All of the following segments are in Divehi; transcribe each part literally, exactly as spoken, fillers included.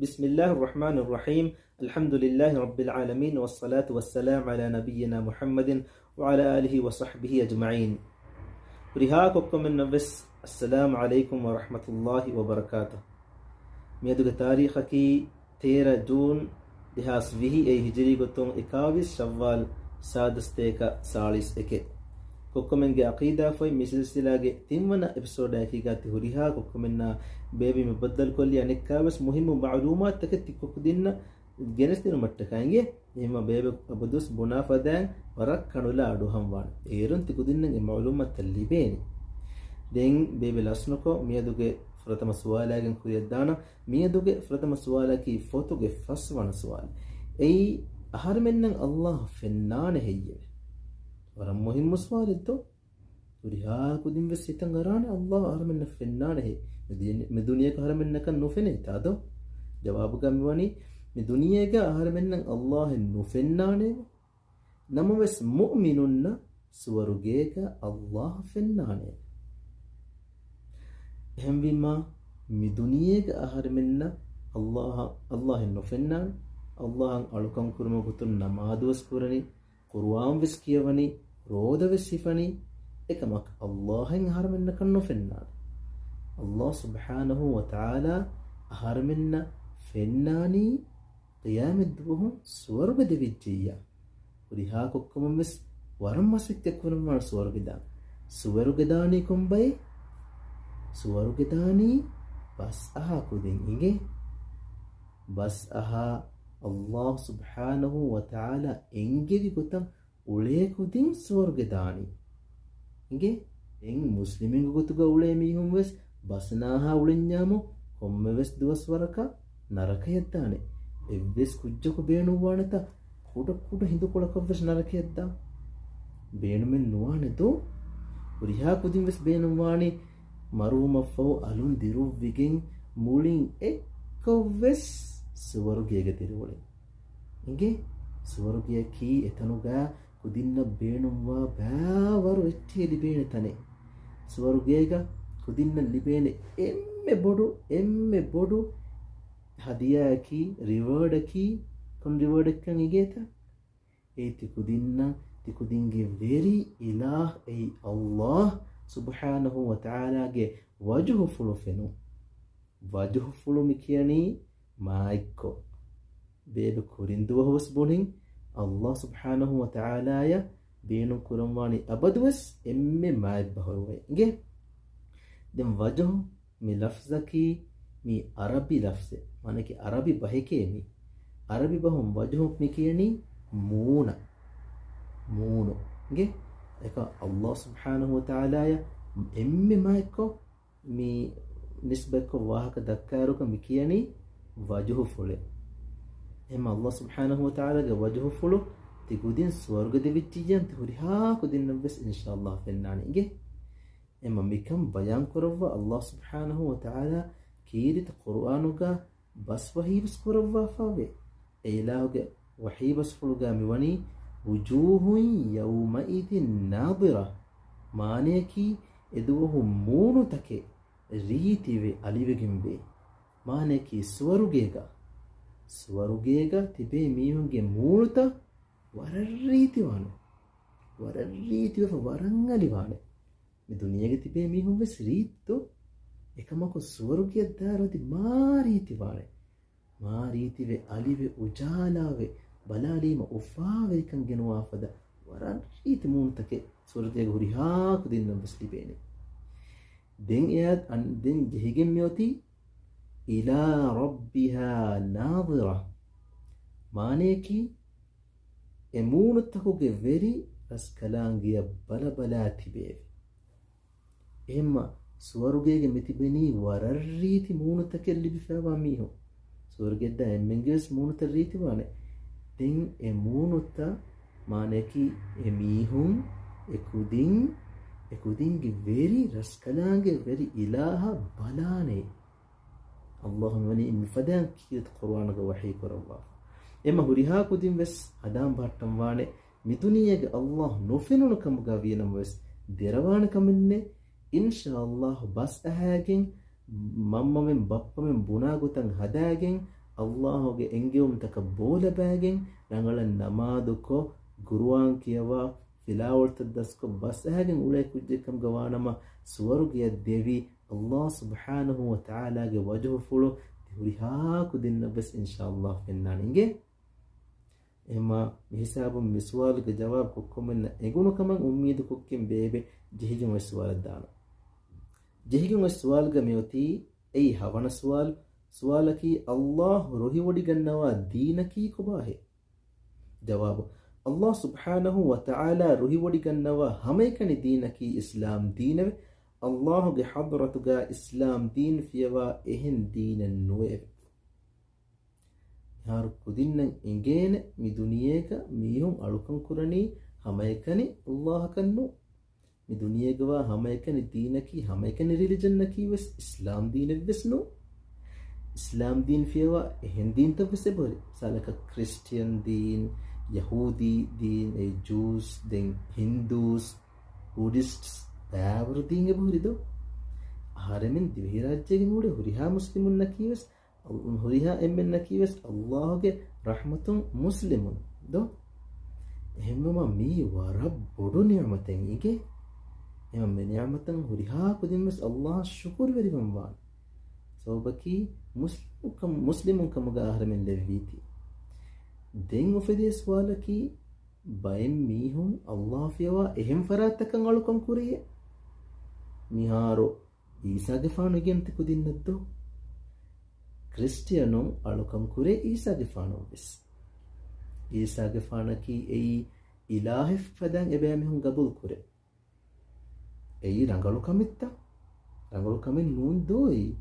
بسم الله الرحمن الرحيم. الحمد لله رب العالمين، والصلاة والسلام على نبينا محمد وعلى آله وصحبه أجمعين. ހުރިހާ ކޮއްކޮމެންނަށް ވެސް އައްސަލާމު ޢަލައިކުމް ވަރަޙްމަތުﷲި ވަބަރަކާތު. މިއަދުގެ ތާރީޚަކީ ތޭރަ ޖޫން ދެހާސް ވިހި، އެއީ ހިޖުރީ ގޮތުން އެކާވީސް ޝައްވާލް ސާދަސް ތޭކަ ސާޅީސް އެކެއް. ކޮއްކޮމެންގެ ޢަޤީދާ ފޮތް މި ސިލްސިލާގެ ތިންވަނަ އެޕިސޯޑާއެކީގާ ތި ހުރިހާ ކޮއްކޮމެންނާ ބޭބެ މި ބައްދަލުކޮށްލި އަނެއްކާވެސް މުހިއްމު މަޢުލޫމާތުތަކެއް ތި ކޮކުދިންނަށް ގެނެސްދިނުމަށްޓަކާ އިނގޭ. އެހެންމަ ބޭބެ އަބަދުވެސް ބުނާ ފަދައިން ވަރަށް ކަނުލާ އަޑުއަހަންވާނެ. އޭރުން ތި ކުދިންނަށް އެ މަޢުލޫމާތުތައް ލިބޭނެ. ދެން ބޭބެ ލަސްނުކޮށް މިއަދުގެ ފުރަތަމަ ސުވާލާގެން ކުރިއަށްދާނަން. މިއަދުގެ ފުރަތަމަ ސުވާލަކީ ފޮތުގެ ފަސްވަނަ ސުވާލު. އެއީ، އަހަރެމެންނަށް ﷲ ފެންނާނެ ހެއްޔެވެ؟ ވަރަށް މުހިއްމު ސުވާލެއް ދޯ؟ ހުރިހާ ކުދިން ވެސް ހިތަށް އަރާނެ ﷲ އަހަރެމެންނަށް ފެންނާނެހޭ. މި ދި-، މި ދުނިޔޭގަ އަހަރެމެންނަކަށް ނުފެނޭތާ ދޯ؟ ޖަވާބުގަ މިވަނީ، މި ދުނިޔޭގަ އަހަރެމެންނަށް ﷲ އެއް ނުފެންނާނެ. ނަމަވެސް މުއުމިނުންނަށް ސުވަރުގޭގަ ﷲ ފެންނާނެ. އެހެންވީމާ، މި ދުނިޔޭގަ އަހަރެމެންނަށް ﷲ، ﷲ އެއް ނުފެންނާނެ. ﷲ އަށް އަޅުކަން ކުރުމުގެ ގޮތުން ނަމާދުވެސް ކުރަނީ، ޤުރުއާން ވެސް ކިޔަވަނީ، ރޯދަ ވެސް ހިފަނީ، އެކަމަކު ﷲ އެއް އަހަރެމެންނަކަށް ނުފެންނާނެ. ﷲ ސުބްޙާނަހޫ ވަތަޢާލާ އަހަރެމެންނަށް ފެންނާނީ ޤިޔާމަތްދުވަހު ސުވަރުގެ ދެވިއްޖެއްޔާ. ހުރިހާ ކޮއްކޮމެން ވެސް ވަރަށް މަސައްކަތް ކުރަންވާނެ ސުވަރުގެ ދާން. ސުވަރުގެ ދާނީ ކޮންބައެއް؟ ސުވަރުގެ ދާނީ ބަސް އަހާ ކުދިން އިނގޭ. ބަސް އަހާ ﷲ ސުބްޙާނަހޫ ވަތަޢާލާ އެންގެވި ގޮތަށް އުޅޭ ކުދިން ސުވަރުގެ ދާނީ. އިނގޭ؟ ދެން މުސްލިމެއްގެ ގޮތުގަ އުޅޭ މީހުން ވެސް ބަސް ނާހާ އުޅެންޏާމު ކޮންމެވެސް ދުވަސްވަރަކަށް ނަރަކަޔަށް ދާނެ. އެއްވެސް ކުއްޖަކު ބޭނުންވާނެތަ ކުޑަ ކުޑަ ހިނދުކޮޅަކަށްވެސް ނަރަކަޔަށްދާ؟ ބޭނުމެއް ނުވާނެ ދޯ؟ ހުރިހާ ކުދިން ވެސް ބޭނުންވާނީ މަރުވުމަށްފަހު އަލުން ދިރުއްވިގެން މުޅިން އެއްކޮށްވެސް ސުވަރުގޭގަ ދިރިއުޅެން. އިނގޭ؟ ސުވަރުގެއަކީ އެތަނުގަ ކުދިންނަށް ބޭނުންވާ ބައިވަރު އެއްޗެހި ލިބޭނެ ތަނެއް. ސުވަރުގޭގަ ކުދިންނަށް ލިބޭނެ އެންމެ ބޮޑު، އެންމެ ބޮޑު ހަދިޔާއަކީ، ރިވާޑަކީ، ކޮން ރިވާޑެއްކަން އިނގޭތަ؟ އެއީ ތި ކުދިންނަށް ތި ކުދިންގެ ވެރި އިލާހް އެއީ ﷲ ސުބްޙާނަހޫ ވަތަޢާލާގެ ވަޖުހުފުޅު ފެނުން. ވަޖުހުފުޅު މި ކިޔަނީ މާތްކޮށް. ބޭބެ ކުރިން ދުވަހުވެސް ބުނިން، ﷲ ސުބްޙާނަހޫ ވަތަޢާލާޔަށް ބޭނުން ކުރަންވާނީ އަބަދުވެސް އެންމެ މާތް ބަހުރުވައެއް. އިނގޭ؟ ދެން ވަޖުހު މި ލަފްޒަކީ މީ އަރަބި ލަފްޒެއް. މާނައަކީ އަރަބި ބަހެކޭ މީ. އަރަބި ބަހުން ވަޖުހު މި ކިޔަނީ މޫނަށް. މޫނު. އިނގޭ؟ އެކަ ﷲ ސުބްޙާނަހޫ ވަތަޢާލާޔަށް އެންމެ މާތްކޮށް މި ނިސްބަތްކޮށް ވާހަކަ ދައްކާއިރުކަ މި ކިޔަނީ ވަޖުހުފުޅޭ. އެހެންމަ ﷲ ސުބްޙާނަހޫ ވަތަޢާލާގެ ވަޖުހުފުޅު ތި ކުދިން ސުވަރުގެ ދެވިއްޖިއްޔާ ތި ހުރިހާ ކުދިންނަށްވެސް އިންޝާﷲ ފެންނާނެ. އިނގޭ؟ އެހެންމަ މިކަން ބަޔާން ކުރައްވާ ﷲ ސުބްޙާނަހޫ ވަތަޢާލާ ކީރިތި ޤުރުއާނުގަ ބަސް ވަޙީވެސް ކުރައްވާފައެވެ. އެ އިލާހުގެ ވަޙީ ބަސްފުޅުގަ މިވަނީ، وجوه يومئذ ناضرة. މާނައަކީ އެދުވަހު މޫނުތަކެއް ރީތިވެ އަލިވެގެންވޭ. މާނައަކީ ސުވަރުގޭގަ، ސުވަރުގޭގަ ތިބޭ މީހުންގެ މޫނުތައް ވަރަށް ރީތިވާނެ. ވަރަށް ރީތިވެފަ ވަރަށް އަލިވާނެ. މި ދުނިޔޭގަ ތިބޭ މީހުން ވެސް ރީތި ދޯ؟ އެކަމަކު ސުވަރުގެއަށް ދާއިރު އަދި މާ ރީތިވާނެ. މާ ރީތިވެ، އަލިވެ، އުޖާލާވެ، ބަލާލީމަ އުފާވެރިކަން ގެނުވާ ފަދަ ވަރަށް ރީތި މޫނުތަކެއް ސުވަރުގޭގަ ހުރިހާ ކުދިންނަށް ވެސް ލިބޭނެ. ދެން އެއާ، އަން-، ދެން ޖެހިގެން މިއޮތީ إلى ربها ناظرة. މާނައަކީ، އެ މޫނުތަކުގެ ވެރި ރަސްކަލާނގެއަށް ބަލަބަލާ ތިބެއެވެ. އެހެންމަ ސުވަރުގޭގަ މިތިބެނީ ވަރަށް ރީތި މޫނުތަކެއް ލިބިފައިވާ މީހުން. ސުވަރުގެއަށްދާ އެންމެންގެވެސް މޫނުތައް ރީތިވާނެ. ދެން އެ މޫނުތައް މާނައަކީ އެ މީހުން، އެ ކުދިން، އެ ކުދިންގެ ވެރި ރަސްކަލާނގެ ވެރި އިލާހަށް ބަލާނެ. ﷲ މިވަނީ މިފަދައިން ކީރިތި ޤުރުއާނުގަ ވަޙީ ކުރައްވާފަ. އެމަ ހުރިހާ ކުދިން ވެސް ހަނދާން ބަހައްޓަންވާނެ، މި ދުނިޔޭގަ ﷲ ނުފެނުނު ކަމުގަ ވިޔަނަމަވެސް ދެރަވާނެ ކަމެއް ނެތް. އިންޝާﷲ ބަސް އަހައިގެން، މަންމަމެން ބައްޕަމެން ބުނާ ގޮތަށް ހަދާގެން، އައްލާހުގެ އެންގެވުމުތަކަށް ބޯލަބައިގެން ރަނގަޅަށް ނަމާދުކޮށް، ގުރުއާން ކިޔަވާ، ފިލާވަޅުތައް ދަސްކޮށް ބަސްއަހައިގެން އުޅޭ ކުއްޖެއްކަމުގަ ވާނަމަ، ސުވަރުގެއަށް ދެވި، އައްލާހު ސުބްޙާނަހު ވަތަޢާލާގެ ވަޖުހުފުޅު ހުރިހާ ކުދިންނަށްވެސް އިންޝާއައްލާހު ފެންނާނެ އިނގޭ. އެހެންމާ މިހިސާބުން މިސުވާލުގެ ޖަވާބު ކޮއްކޮމެންނަށް އެނގުނު ކަމަށް އުއްމީދުކޮށްގެން ބޭބެ ޖެހިގެން އޮތް ސުވާލަށް ދާނަން. ޖެހިގެން އޮތް ސުވާލުގަ މިއޮތީ އެއީ ހަވަނަ ސުވާލު. ސުވާލަކީ، އައްލާހު ރުހިވޮޑިގަންނަވާ ދީނަކީ ކޮބާހޭ؟ ޖަވާބު، އައްލާހު ސުބްޙާނަހު ވަތަޢާލާ ރުހިވޮޑިގަންނަވާ ހަމައެކަނި ދީނަކީ އިސްލާމް ދީނެވެ. އައްލާހުގެ ޙަޟްރަތުގަ އިސްލާމް ދީން ފިޔަވާ އެހެން ދީނެއް ނުވެއެވެ. މިހާރު ކުދިންނަށް އެނގޭނެ މި ދުނިޔޭގަ މީހުން އަޅުކަން ކުރަނީ ހަމައެކަނި އައްލާހަކަށް ނޫން. މި ދުނިޔޭގަވާ ހަމައެކަނި ދީނަކީ، ހަމައެކަނި ރިލިޖަންއަކީ ވެސް އިސްލާމް ދީނެއްވެސް ނޫން. އިސްލާމް ދީން ފިޔަވާ އެހެން ދީންތައްވެސް އެބަހުރި. މިސާލަކަށް ކްރިސްޓިއަން ދީން، ޔަހޫދީ ދީން، އެ ޖޫސް، ދެން ހިންދޫސް، ބުޑިސްޓްސް، ބައިވަރު ދީން އެބަހުރި ދޯ؟ އަހަރެމެން ދިވެހިރާއްޖޭގެ މޫޅެ ހުރިހާ މުސްލިމުންނަކީ ވެސް ހުރިހާ އެންމެންނަކީ ވެސް އައްލާހުގެ ރަޙްމަތުން މުސްލިމުން ދޯ؟ އެހެންވީމަ މީ ވަރަށް ބޮޑު ނިޢުމަތެއް އިނގޭ. އެހެން މި ނިޢުމަތަށް ހުރިހާ ކުދިން ވެސް އައްލާހަށް ޝުކުރުވެރިވަން ވާނެ. ސަބަބަކީ މުސްލިމުކަން، މުސްލިމުން ކަމުގަ އަހަރެމެން ލެއްވީތީ. ދެން އުފެދޭ ސުވާލަކީ، ބައެއް މީހުން އައްލާހު ފިޔަވާ އެހެން ފަރާތްތަކަށް އަޅުކަން ކުރިއޭ. މިހާރު އީސާގެފާނު އިގެންތި ކުދިންނަށްދޯ؟ ކްރިސްޓިއަނުން އަޅުކަން ކުރޭ އީސާގެފާނުން ވެސް. އީސާގެފާނަކީ އެއީ އިލާހެއް ފަދައިން އެބައިމީހުން ގަބޫލު ކުރޭ. އެއީ ރަނގަޅު ކަމެއްތަ؟ ރަނގަޅު ކަމެއް ނޫން ދޯއީ؟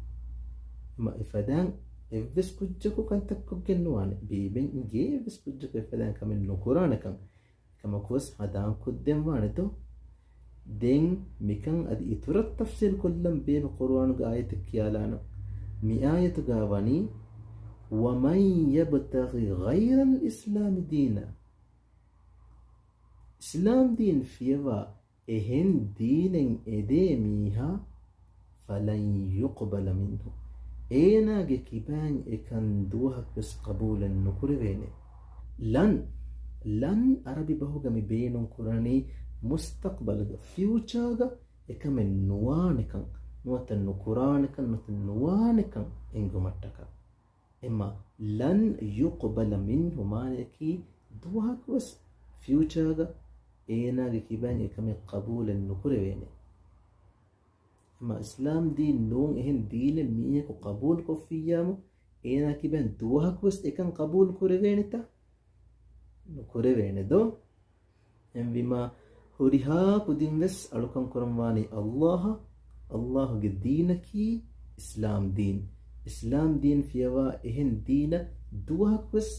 އެމަ އެފަދައިން އެއްވެސް ކުއްޖަކު ކަންތައްކޮށްގެން ނުވާނެ. ބޭބެން އިނގޭ އެއްވެސް ކުއްޖަކު އެފަދައިން ކަމެއް ނުކުރާނެކަން. އެކަމަކުވެސް ހަނދާންކޮށްދެންވާނެތޯ؟ ދެން މިކަން އަދި އިތުރަށް ތަފްސީލުކޮށްލަން ބޭބެ ޤުރުއާނުގެ އާޔަތެއް ކިޔާލާނަން. މި އާޔަތުގަ ވަނީ، وَمَن يَبْتَغِ غَيْرَ الْإِسْلَامِ دِينًا. އިސްލާމް ދީން ފިޔަވާ އެހެން ދީނެއް އެދޭ މީހާ، فَلَن يُقْبَلَ مِنْهُ، އޭނާގެ ކިބައިން އެކަން ދުވަހަކުވެސް ޤަބޫލެއް ނުކުރެވޭނެ. ލަން، ލަން ޢަރަބި ބަހުގަ މި ބޭނުން ކުރަނީ މުސްތަޤްބަލުގަ، ފިއުޗާގަ އެކަމެއް ނުވާނެކަން، ނުވަތަ ނުކުރާނެކަން، ނުވަތަ ނުވާނެކަން އެނގުމަށްޓަކާ. އެމަ، لَن يُقْبَلَ مِنْهُ މާނަޔަކީ ދުވަހަކުވެސް ފިއުޗާގަ އޭނާގެ ކިބައިން އެކަމެއް ޤަބޫލެއް ނުކުރެވޭނެ. އެމަ، އިސްލާމް ދީން ނޫން އެހެން ދީނެއް މީހަކު ޤަބޫލުކޮށްފިއްޔާމު، އޭނާ ކިބައިން ދުވަހަކުވެސް އެކަން ޤަބޫލު ކުރެވޭނެތަ؟ ނުކުރެވޭނެ ދޯ؟ އެހެންވީމާ، ހުރިހާ ކުދިން ވެސް އަޅުކަން ކުރަންވާނީ އައްލާހަށް، އައްލާހުގެ ދީނަކީ އިސްލާމް ދީން. އިސްލާމް ދީން ފިޔަވާ އެހެން ދީނަށް ދުވަހަކުވެސް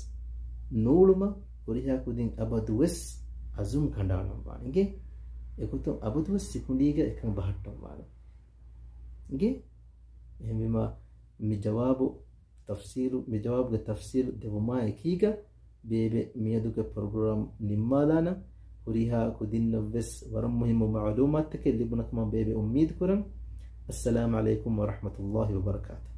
ނޫޅުމަށް ހުރިހާ ކުދިން އަބަދުވެސް އަޒުމް ކަނޑާލަންވާނެ. އިނގޭ؟ އެގޮތުން އަބަދުވެސް ސިކުނޑީގަ އެކަން ބަހައްޓަންވާނެ. އިނގޭ؟ އެހެންވީމާ، މި ޖަވާބު ތަފްސީލު، މި ޖަވާބުގެ ތަފްސީލު ދެވުމާ އެކީގަ، ބޭބެ މިއަދުގެ ޕްރޮގްރާމް ނިންމާލާނަން. ހުރިހާ ކުދިންނަށްވެސް ވަރަށް މުހިއްމު މަޢުލޫމާތުތަކެއް ލިބުނަކަމަށް ބޭބެ އުއްމީދު ކުރަން. އައްސަލާމް ޢަލައިކުމް ވަރަޙްމަތުﷲ ވަބަރަކާތުހު.